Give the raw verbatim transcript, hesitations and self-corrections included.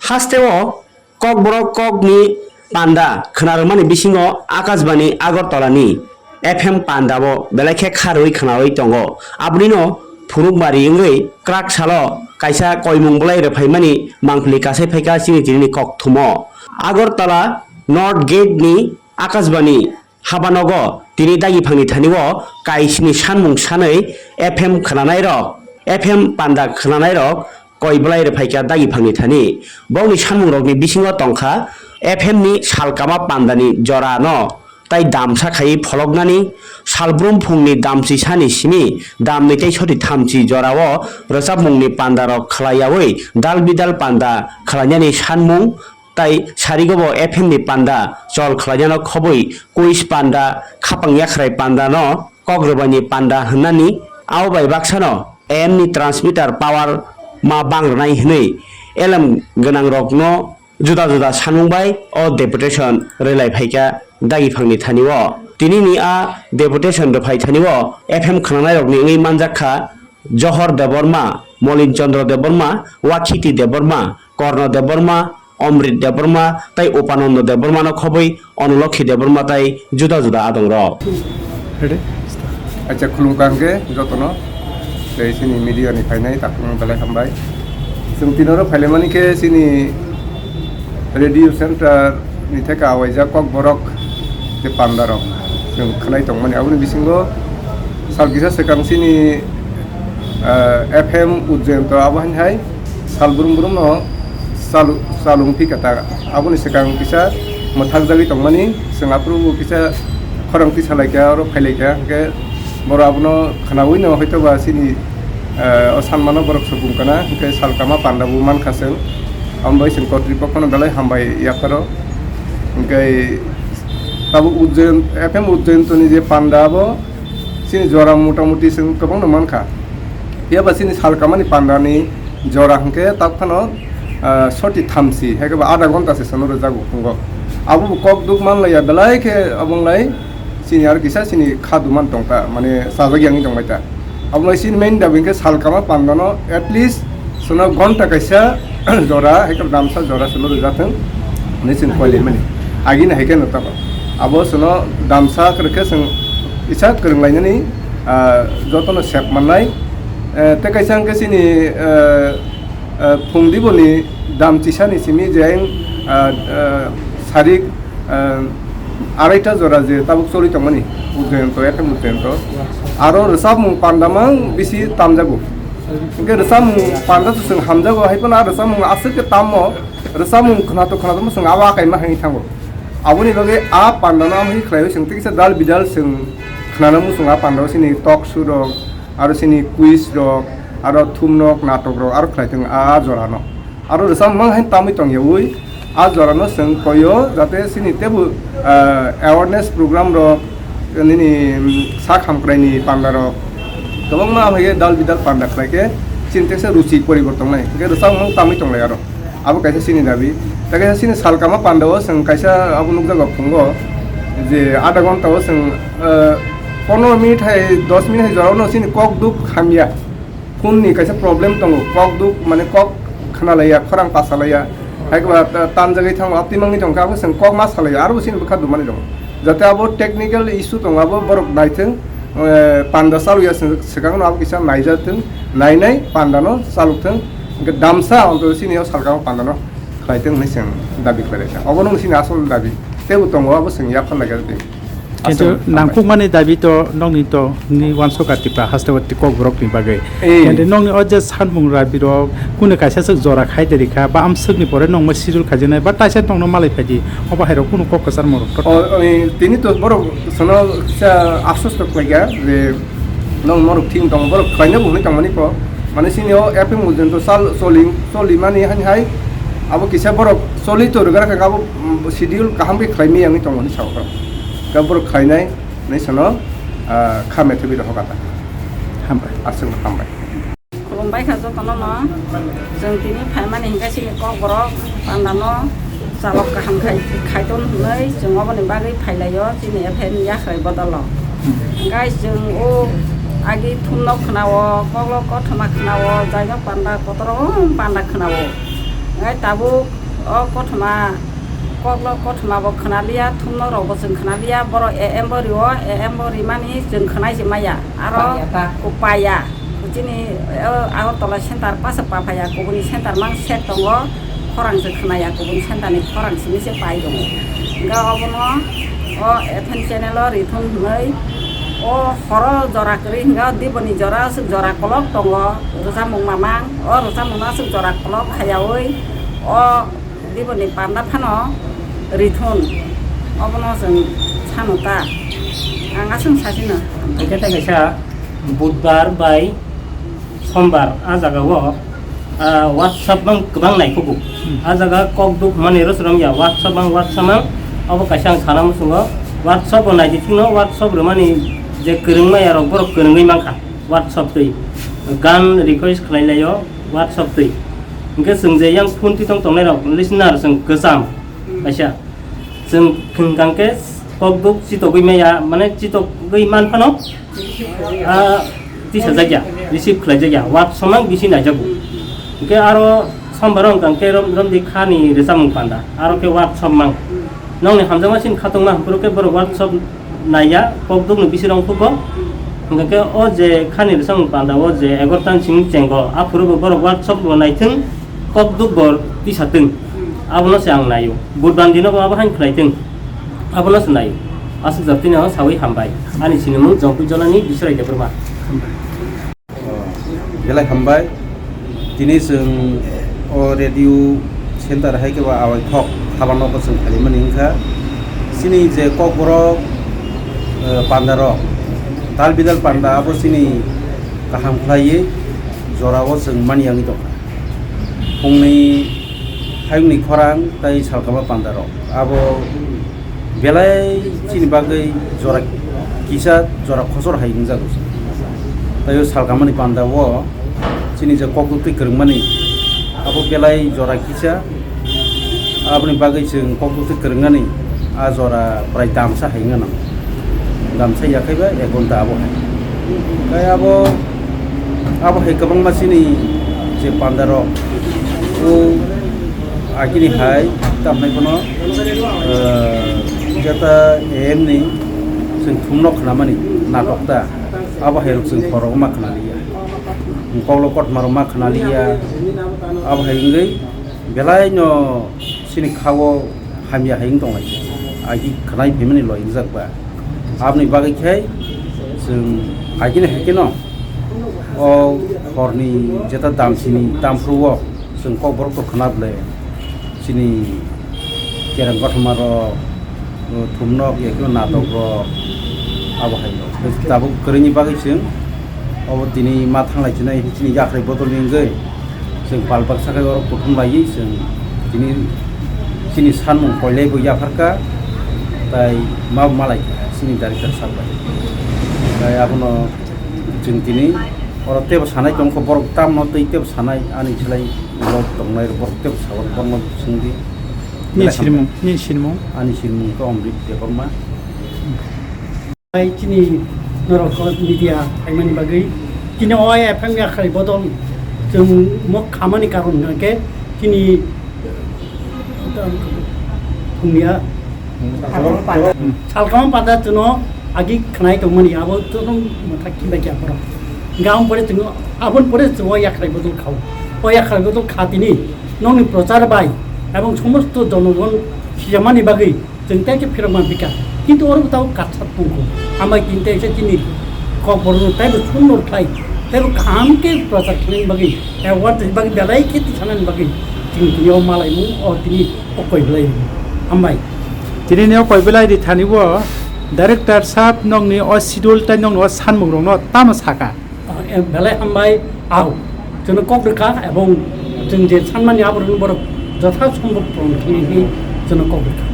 Hasteo Kokborok kokni panda khwnarwmani bisingo Akashbani Agartala ni F M panda bo belai khe kha rwui khwnaui tongo. Abonino phunukmari wngwi kwrak salo kaisa koimung bwlai rwphaimani mangpili kasai phaikha chini tinini kokthumo. Agartala North Gate ni Akashbani habanogo tini dagiphangni thani o kaisni sanmung sanwi F M khwnanairok, F M panda khwnanairok koi bwlai rwphaikha dagiphangni thani. Bokni sanmungrokni bisingo tongkha F M ni salkama pandani jorano tai damsa khaiwi pholoknani, salbrum phungni damchisani simi damnwi tei soti thamchi jorao rwchapmungni pandarok khlaiyaui dal bidal panda khlainani sanmung, tai sarigobo F M ni panda chol khlainano khobwi quiz panda, khapang yakhrai pandano kok rwbaini panda hwnani, abo bai baksano A M ni transmitter power ma bang rwnai hwnwi elem gwnangrokno juda juda sanmung bai o deputation rwlai phaikha dagiphangni thani o. Tinini a deputation rwphai thani o F M khwnanairokni wngwi manjak kha Johor Debbarma, Molin Chandra Debbarma, Wakhiti Debbarma, Korno Debbarma, Omrit Debbarma tai Upanando Debbarmano khobwi Onulokhi Debbarma tai juda juda adongrok. Ready? Acha, khulumkha hwnkhe jotono tei chini media ni phainai takhukno belai hambai. Chwng tinoro phailaimani khe chini radio center ni theka awaijak Kokborok tei pandarok chwng khwnai tongmani. Aboni bisingo sal kisa swkang chini, ah, F M Ujjayanto abo haini hai sal brum brumno chalu, chalung phi kha ta. Aboni swkang kisa mwthakjagwi tongmani, chwng aphuru bo kisa khorang twi salai kha, oro phailai kha, hwnkhe borok abono khwnaui no hoito ba chini, eh, o sanmano borok subung kana, hwnkhe salkama panda bo mankha chwng. Amo bai chwng kotripokhono belai hambai yapharo. Hwnkhe tabuk Ujjayan, F M Ujjayantoni je panda abo chini jora motamuti chwng kwbangno mankha. Phiya ba chini salkamani pandani jora hwnkhe tabuk phano, ah, soti thamchi, hai khe ba adha ghonta se sono rwjago phungo. Abo bo kok duk manlaiya, belai khe obo wng lai chini aro kisa chini kha duman tong ta, mane chajak yangwi tong bai ta. Abo lai chini main dabi hwnkhe salkama pandano at least sono ghonta kaisa jora, hai khe damsa jora sono rwjathwng hwnwi chwng koi laimani. Agini hai khe no tamo. Abo sono damsa kwrwkhe chwng kisa kwrwng lainani, ah, jotono sep mannai. Eh, tei kaisa hwnkhe chini, eh, eh, phungdiboni dam chisani simi je ayang, ah, ah, sarik, ah, araita jora je tabuk choli tongmani, Ujjayanto, F M Ujjayanto. Aro rwchapmung panda mang bisi tamjago. Hwnkhe rwchapmung panda to chwng hamjago, hai phano a rwchapmung aswk khe tammo, rwchapmung khwnato khwnato chwng abo akai ma hai thango. Aboni bagwi a pandano amhi khlaiwi chwng tei kisa dal bidal chwng khwnana muchung a pandao chini talk show rok, aro chini quiz rok, aro thumnok, natok rok, aro khlai thung a jorano. Aro rwchapmung hai tamwi tongyaui a jorano chwng koio, jate chini teibo, ah, awareness program rok, nini, mm, sak hamkraini panda rok kwbangma hai dal bidal panda khlai khe chini teksa ruchi poriborton nai. Hwnkhe rwchapmung tamwi tonglai aro. Abo kaisa chini dabi. Tei kaisa chini salkama pandao chwng kaisa abo nukjago phungo je adha ghonta o chwng, eh, pondro minute hai dos minute hai jorao no chini kok duk hamya. Phone ni kaisa problem tongo, kok duk mane kok khna laiya, khorang pasa laiya. Hai ba ta-, tanjagwi thango, abo timangni tongkha, abo chwng kok ma salaiya, aro bo chini bwkha dumani tongo. Jate abo technical issue tongo, abo borok naithwng, eh, panda chalokya se-, swkangno abo kisa naijathwng, nainai pandano chalokthwng, hwnkhe damsa onto chini o salkang pandano khlaithwng hwnwi chwng dabi khlaikha. Obono chini asol dabi. Teibo tongo, abo chwng yaphar laikha tei. Kintu aswk nangkukmani dabi to nokni to ni wansok a Tipra haste o ti kokborok ni bagwi. Eh. Kintu nokni o je sanmung rabi rok kunu kaisa swk jora khai de rikha ba amswk ni pore nokma schedule khaijaknai ba taisa nokno malai phaidi obo hai rok kunu kok kwchar morok to. O, oi, tini to borok sono kisa afsus to khlaikha je nok morok thing tong borok khlaina bo hwnwi tongmani po mane sini o F M Ujjayanto sal choli choli mani hani hai abo kisa borok choli to rwgra kha abo, mm, schedule kaham khe khlai maya wngwi tongmani sao. Khe borok khlainai hinwi sono, ah, kha methabi rw hokha ta. Hambai. Aswk hambai. Khulumbai kha jotono no. Chwng tini phaimani hinkhe chini kokborok pandano chalok kaham khai, khaiton hinwi chwng oboni bagwi phailaio chini F M yakhrai bodolo. Hmm. Guys, chwng o agi thumno khwnao, koklo kothoma khwnao, jaino panda kotoro panda khwnao. Ngai tabuk o kothoma, koklo kothoma bo khwnaliya, thumno rok bo chwng khwnaliya, borok A M bo rio, A M bo rimani chwng khwnai se maya. Aro paya ta. Kupaya. Chini, o, Agartala center pasa pa phaya, kubuni center mang sek tongo, khorang se khwnaya, kubuni center ni khorang simi se pai tongo. Hingke obono, o, F M channel o rithum hwnwi, o, horo jora kwrwi hingke o diboni jora aswk jora kolok tongo, rwchapmung mamang, o, rwchapmung no aswk jora kolok khayaui, o, Diboni panda phano rithun, obono chwng sanu ta. Ang aswng sasino. Hingke tei kaisa Budbar bai Sombar a jaga o, ah, WhatsApp mang kwbang naikhuku. Hmm. A jaga kok duk mani rw swrwng ya, WhatsApp mang, WhatsApp mang, obo kaisa ang sana muchungo. WhatsApp o naidi thikno, WhatsApp rwmani je kwrwng maya rok borok kwrwngwi mankha. WhatsApp twi gan request khlai laio, WhatsApp twi. Hingke chwng je yang phone twi tong tongnai rok listener chwng kwcham kaisa. Chwng hwnkha khe kokduk chitogwi maya, mane chitogwi man phano, ah, tisa jakya, receive khlai jakya, WhatsApp mang bisi naijago. Hingke aro Sombar wngkha khe rom-, romdi khani rwchapmung panda, aro khe WhatsApp mang. Nokni hamjakma chini khatungma, hwnkhe borok WhatsApp naiya, kokdukni bising rok khubo. Hwnkhe o je khani rwchapmung panda o je egarota ni simi chengo, aphuru bo borok WhatsApp bo naithwng, kokduk bo tisatwng. Abono se ang naio. Budbar dino bo abo haino khlaitwng. Abono se naio. Aswk jatino sawi hambai. Ani sinimung Jongpui Jolani Biswrai Debbarma. Belai hambai. Tini chwng o radio center hai khe ba awai thok haba nogo chwng phaimani wngkha. Chini je kokborok, eh, panda rok, dal bidal panda abo chini kaham khlaiwi jora o chwng mani yangwi tongkha. Phungni hayungni khorang tei salkama panda rok abo belai chini bagwi jora kisa, jora khosor hai wngjago. Tei o salkamani panda o chini je kokduk twi kwrwngmani abo belai jora kisa, aboni bagwi chwng kokduk twi kwrwngnani a jora prai damsa hai wngna nango. Damsa yakhaiba ek ghonta abo hai. Tei abo, abo hai kwbangma chini je panda rok o agini hai tamhai bono, eh, jeta A M ni chwng thumno khnamani natok ta, abo hai rok chwng khorok ma khnaliya, koklo kothoma rok ma khnaliya, abo hai wngwi belai no chini kha o hamya hai wng tong lai, agi khnai phaimani loi wngjak ba, aboni bagwi khe chwng agini hai kheno o horni jeta damsini tamphru o chwng kokborok to khna ble chini kereng kothoma rok, o thumnok, yakno natok rok, abo hai rok. Tabuk kwrwini bagwi chwng obo tini ma thanglai chinai chini yakhrai bodol ni wngwi chwng pal baksa khai oro kuthum laiwi chwng tini chini sanmung koilai bo yapharkha, tai ma malai kha chini director sir bai. Tai abono chwng tini oro tebo sanai tongkha, borok tamno tei tebo sanai ani slai borok tongnai, borok tebo sawan borokno swngdi. Nini sinimung, nini sinimung? Ani sinimung khe Omrit Debbarma. Hai chini norok media phaimani bagwi chini o F M yakhrai bodol chwng mok khamani karon hwnkhe chini thumya salkama panda chwngno agi khnai tongmani abo chwng mwthak khibai khe aphuru. Hwnkhe aboni pore chwng, aboni pore chwng o yakhrai bodol khao. O yakhrai bodol kha tini nokni prochar bai ebong somosto jonogon sijamani bagwi chwng tei khe phirokma bikha. Kintu oro bo tabuk katsat tongkho. Amai tini tei se chini kokborokno taibo sundor khlai, taibo kaham khe prochar khlaina bagwi, award ni bagwi belai khe tisanani bagwi chwng tini o malaimung o tini o koi belai rw. Hambai. Tini ni o koi belai ri thani bo director sahab nokni o schedule tei nokni o sanmung rokno tamo saka? Ah, em, belai hambai, ao. Chwngno kok rwkha ebong chwng je sanmani aborokno borok jotha sombhob puron khlaiwi chwngno kok rwkha.